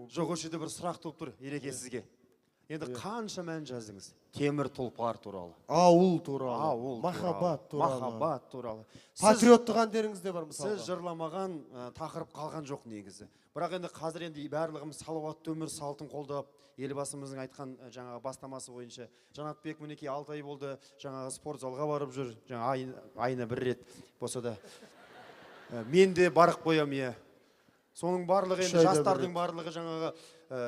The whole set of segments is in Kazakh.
Жоқ, осы жерде бір сұрақ туып тұр, Ереке, сізге. Енді қаншама ән жаздыңыз темір тұлпар туралы, ауыл туралы, ауыл, махаббат туралы, махаббат туралы. Патриоттық әндеріңіз де бар мысалға. Сіз жырламаған тақырып қалған жоқ негізі. Бірақ енді қазір енді барлығымыз салауатты өмір салтын қолдап, Елбасымыздың айтқан жаңағы бастамасы бойынша Жанатбек, мінекей, 6 ай болды, жаңағы спорт залға барып жүр, жаңа айына бір рет болса да. Мен де барып қоямын, иә. Соның барлығы 3 енді айда бір жастардың рет. барлығы жаңағы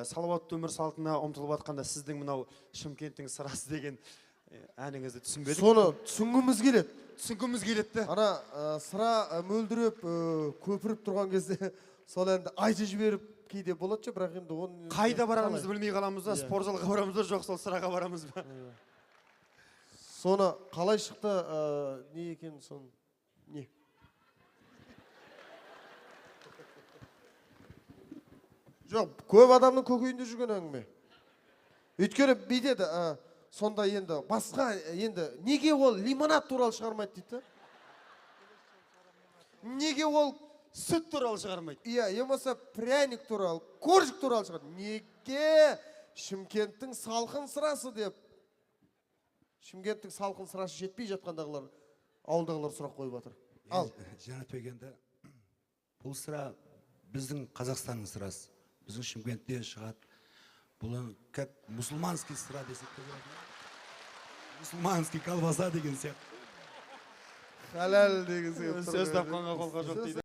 салауатты өмір салтына ұмтылып жатқанда, сіздің мынау «Шымкенттің сырасы» деген әніңізді түсінбедік. Соны түсінгіміз келеді. Түсінгіміз келеді де. Ана сыра мөлдіреп, көпіріп тұрған кезде сол әнді айтып жіберіп кейде болады ше, бірақ енді оны Қайда барарымызды қалай? білмей қаламыз да. Иә. Спорт залға барамыз ба, жоқ, сол сыраға барамыз ба? Соны қалай шықты, не екенін, соны не? Жоқ, көп адамның көкейінде жүрген әңгіме. Өйткені бүйтеді, сонда енді басқа енді неге ол лимонад туралы шығармайды дейді да, неге ол сүт туралы шығармайды? Иә, я болмаса пряник туралы, коржик туралы шығады. Неге Шымкенттің салқын сырасы деп? Шымкенттің салқын сырасы жетпей жатқандағылар, ауылдағылар сұрақ қойып жатыр. Ал Жанатбек, енді бұл сыра біздің Қазақстанның сырасы, біздің Шымкентте шығады. Бұл енді как мусульманский сыра десек те болады, мусульманский колбаса деген сияқты. Халал деген сияқты. Сөз тапқанға қолқа жоқ дейді.